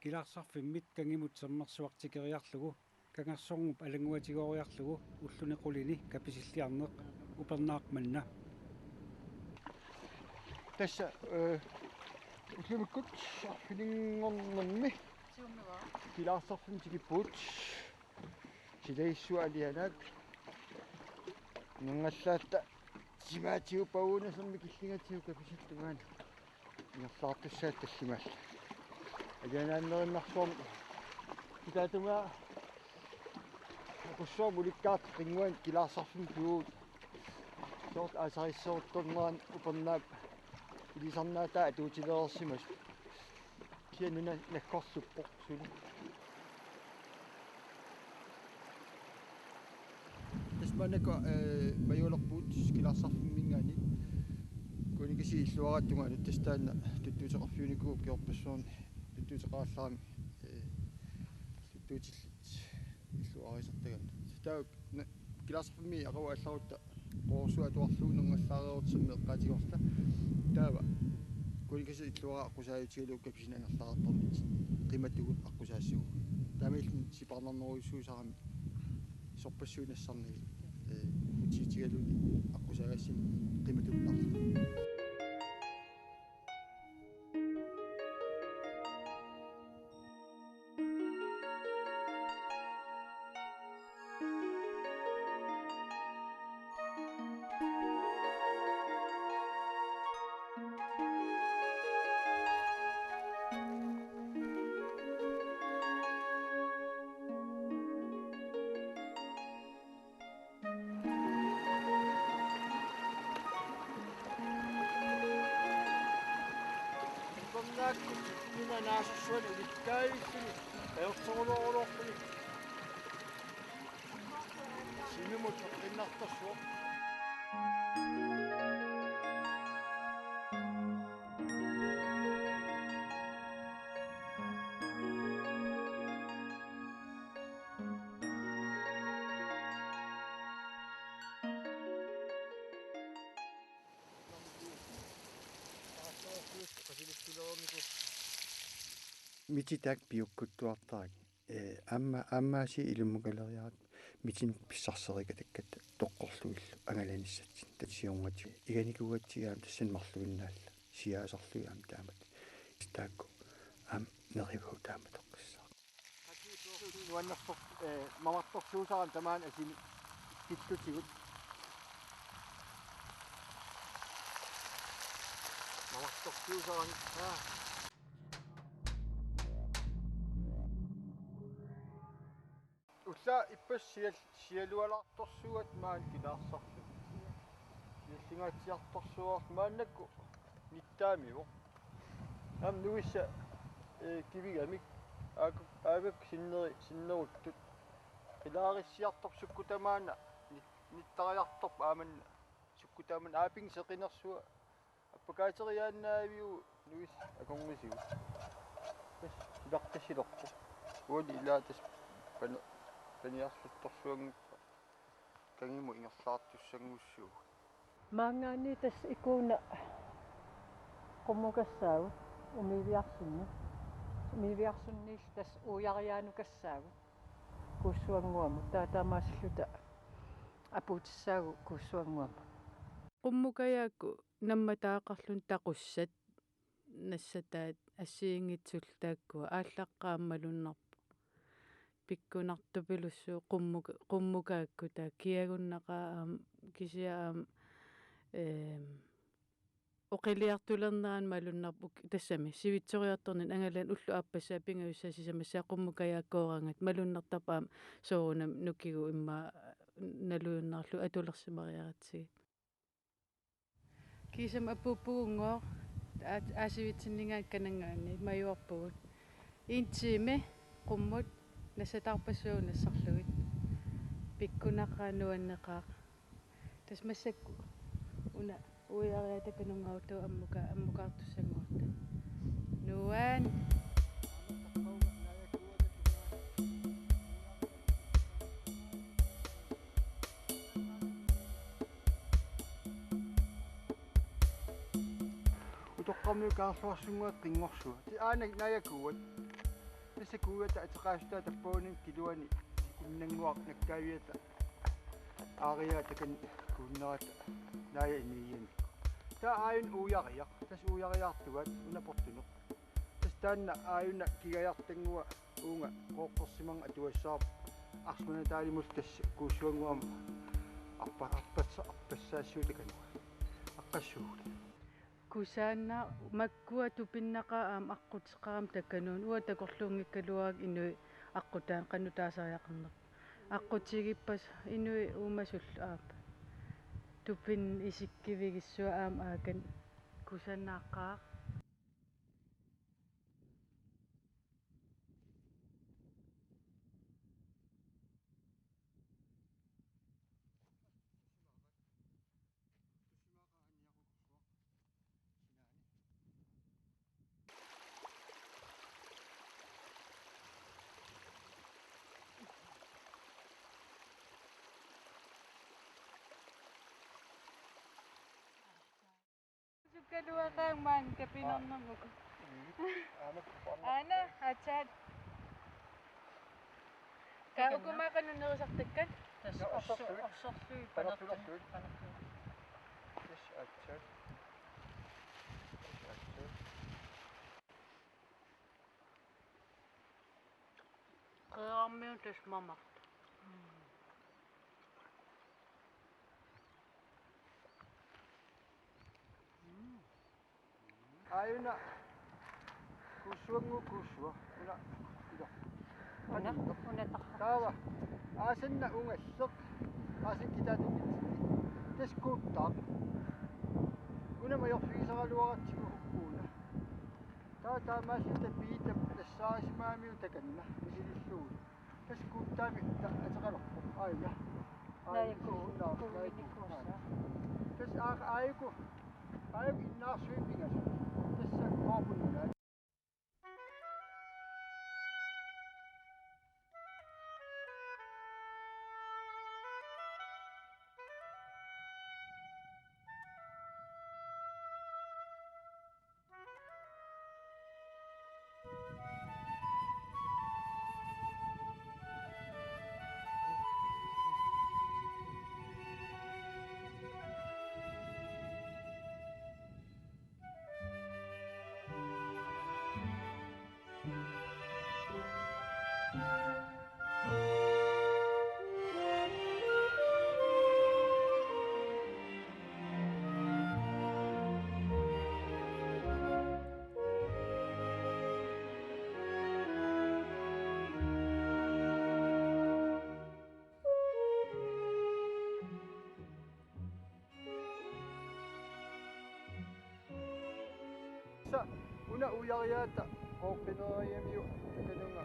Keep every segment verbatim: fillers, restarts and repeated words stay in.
Kilaarsarfimmit kangimut sermersuaq tikeriarlugu, kangersornerup alannguatigooriarlugu ulluni qulini kapisilliarneq upernaaq manna. Tassa, eh, ullumikkut arfininngornermi Kilaarsarfimmut tikippugut. Silagissuaq alianaak. Nungallatta simaatigut pavuunasermi killingatigut kapisillugu maani ingerlaartussaat tallimaat. Alianaannerinnarsuarmi kitaatungaa aqussuarmut ulikkaartoq qinnguani Kilaarsarfimmut pivugut. Soorlu aasarissoruttornerani upernaap ilisarnaataa atuutilereersimasoq. Kisianni una nakkorluppoq suli. Tassa maannakkut, eh, majualerpugut Kilaarsarfimminngaanniit. Kunikasi illuaraata tungaanut tassa taanna tuttuuteqarfiunikuuvoq ukiorpassuarni tuttuuteqarallarami, eh, tuttuutillit illuarisartagaat. Taava na-, Kilaarsarfimmi aqagu aallarutta Qoorsuaq atuarlugu nungallaareerutta sammi eqqaatigorluta. Taava kunikasi illuaraa aqqusaajutigalugu kapisineq angerlareertarnit qimatugut aqqusaassagukku. Taamaalilluni sipaarnarnerujussuusarami sorpassuit nassarnagit, eh, utiitigaluni aqqusaagassinni qimatunnarluni. Upernaakkutit minanaasorsuani ulikkaavissuni ajortoruluorlutik. Sinumut eqqinnartorsuaq. Mititaak piukkuttuartarami. Eh, aamma, aamma aasiit ilummukaleriaat mitinik pissarserikatakkat toqqorlugillu angalanissatsinnik. Tassa siornatigut iganikuugatsiarami tassani marluinnaalluta. Siaasarlugit aamma taamatut. Taakku aamma nerivagut taama toqqissaaq. Nuannersoq, eh, mamartorsuusarami tamaani asini killutigut. Mamartorsuusarami, aa. Ullaaq ippassaq sial-, sialualaartorsuugatta maani Kilaarsarfik. Siallingaatsiartorsuugatta maannakkut nittaamivoq. Aamma nuissa, eh, kivigamik aak-, aagakku sinneri-, sinneruttut. Qilaarissiartorpoq sukkut tamaana nit-, nittariartorpoq aamma sukkut tamaana aapinngitsoq seqinersuaq. Appakaateriaannaaviuvoq nuissa akornisigut. Tassa silartassilerpoq. Uani ilaa tassa pana-, paniarluttorsuanngippat. Kangimut ingerlaartussanngussuugut. Maanngaanniit tassa ikuuna qummukassaagut umiiviarsunni. Umiiviarsunniillu tassa uujariaanukassaagut. Kuussuannguamut. Taava taamaasilluta apuutissaagut Kuussuannguamut. Qummukajaakku nammataqarluni taqussat nassataat assigiinngitsullu taakkua aallaqqaammut malunnarpoq. Pikkunartupilussuuvoq qummuka-, qummukaakku taava kiagunnaqaaq aamma kisianni aamma, eem, oqiliartulernerani malunnarpoq tassami sivitsoriartornini angalani ulloq aappassaa pingajussaa sisamassaa qummukajaakkooraangat malunnartarpoq aamma soorunami nukigut immaqa nalujunnaarlugit atulersimariaratsigit. Kiisami apuuppugunngooq aa-, aasivitsinninngaanniit kananngaanniit majuarpugut. En time qummut nassataarpassuagut nassarlugit. Pikkunaqaaq nuanneqaaq. Tassa massakkut una uujariaata kanunngaaruttaaq ammuka-, ammukaartussanngorta. Nuan. Utoqqarmiut Kaarluarsunnguaq qinngorsua. Ti aana naajakuuat. Tassa kuuata ateqaassutaa tappavani kiluani imminnguaq nakkaaviata aariaa takanna kuunnerata naaja inigiani. Taava aajuna uujariaq, tassa uujariartugaat una portuneq. Tassa taanna aajuna kigajartannguaq uunga qooqqersimaneq atugassavarput arsamanataalimut tassa Kuussuannguamut arpa-, arpassa-, arpassaassuup takanut. Aqqassuugut. Kusanaq makkua tupinnaqaaq aamma aqquteqarami takanunnga, uanga takorluunngikkaluarukku inuit aqqutaannik qanoq taasariaqarnerput. Aqqutigippassuit inuit uumasullu aamma. Tupinneq isikkivigissuaq aamma aakani kusanaqaaq. Sukkaluaqaaq maani kapinernermut. Aana, aatsaat. Kaa, ukua qanoq nerisartakkat? Tassa orsu-, orsorlugit panertunik. Panertunik. Tassa aatsaat. Tassa aatsaat. Qeqarmiut tassa mamartut. Aajuna Kuussuannguup kuussua. Una, ila. Una, una tarra. Taava aasanna ungalleq. Aasan kitaatunngitsumik. Tassa kuuttaaq. Una majorfigisaraluaratsigu ukkuuna. Taava taamaalluta Piitap tassaarisimagamiuk takanna misilillugu. Tassa kuuttaamik ta-, ateqalerpoq aajuna. Naajaku-, aajuna kuuvinikuusaa. Tassa aa-, aajuku, aajuku innaarsuit pingasut. Tassa koorpunnaat. Tassa una uujariaata qooqqineriaramiuk takanunnga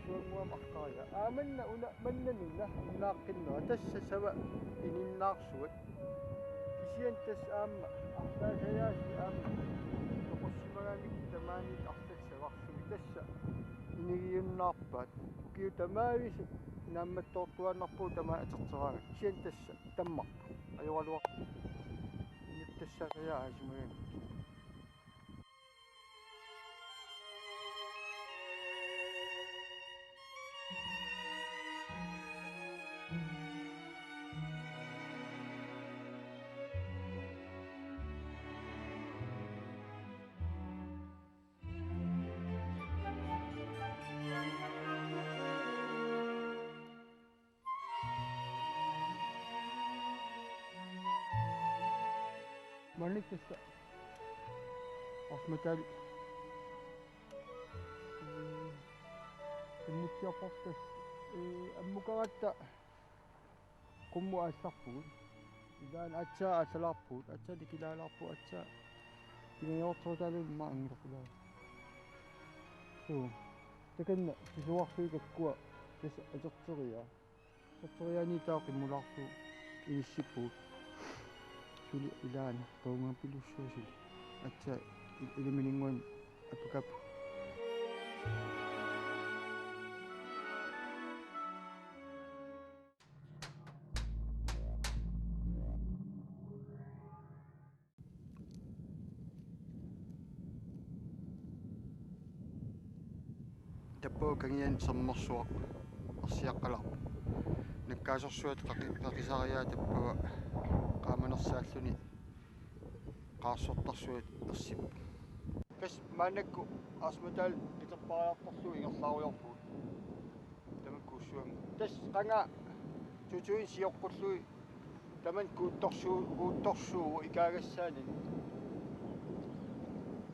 Kuussuannguamut aqqariaq. Aamanna una manna nuna innaaqqinnera, tassa sava ininnaarsuat. Kisianni tassa aamma arlaasajaasi aamma toqussimagamikkit tamaaniit arlallit savarlugit, tassa inigiunnaarpaat. Ukiut tamaaviisa naammattoortuaannarpugut tamaat aterteraangat. Kisianni tassa tammarput. Ajoraluarpoq. Inuttassaasajaat aasimagamikkit. Maannakkut tassa arsamataali, ee, qimmutsiarparput tassa, ee, ammukaratta qummut aallarpugut. Ilaanni aatsaat aallalaarpugut, aatsaat nikilaalaarpugut, aatsaat pingajoortorutaaluunniit immaqa angisoqqilaarpugut. Suu. Takanna pisuarsuit kakkua tassa aterteriaat. Aterteriaanni taava qimmulaarlugu inissippugut. Suli ilaanni qeungapilussuaq suli. Aatsaat il-, ilimininnguani apakap. Tappava Kangiani Sermersuaq ersiaqqalaarpoq. Nakkaasorsuaq qaqi-, qaqisariaa tappava qaamanersaalluni qaarsortarsuaq ersippoq. Tassa maannakkut Aasmataal iterpariartorlugu ingerlaarujoorpugut. Tamakkuussuami. Tassa qanga tutuin sioqqullugit tamanna kuuttorsuu-, kuuttorsuuvoq ikaagassaanik.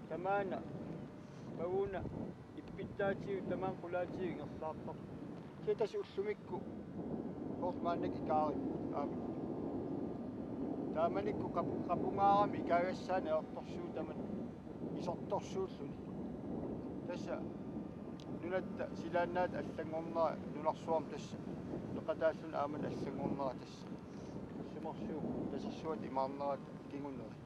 Tamaana, paguna, ippittaatigut tamaana qulaatigut ingerlaartarput. Kisianni tassa ullumikkut soorlu maannakkut ikaarippoq aamma. Taamanikkut qap-, qapungaarami ikaagassaanik ajortorsuuvoq tamanna isertorsuulluni. Tassa nunatta silaannaata allanngornera nunarsuarmi tassa peqataalluni aamma allanngornera tassa. Simarsuup tasersuata imaarnerata kingunerit.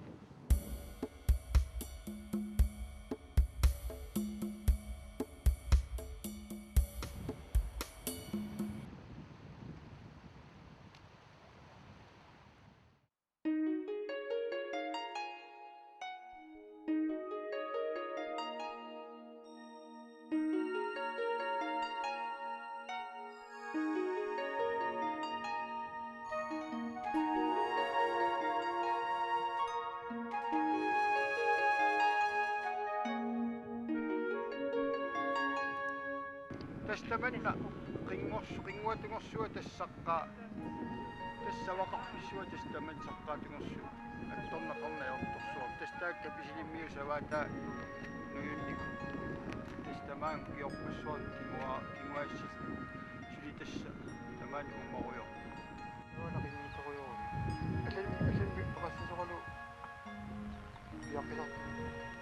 Tassa tamanna qinngors-, qinnguatungersuaq tassa saqqaa. Tassa avaqarfissuaq tassa tamanna saqqaatungersuaq. Attorneqarneq ajortorsuaq. Tassa taakku Kapisilimmiut savaataa nujunnik. Tassa tamaanga ukiorpassuarni kinguaa-, kinguaassillugu. Suli tassa tamaani uumarujoq. Nuanaqinngikkorujorujuk. Allan-, allanngorneqassasoralu piaqqisartoq.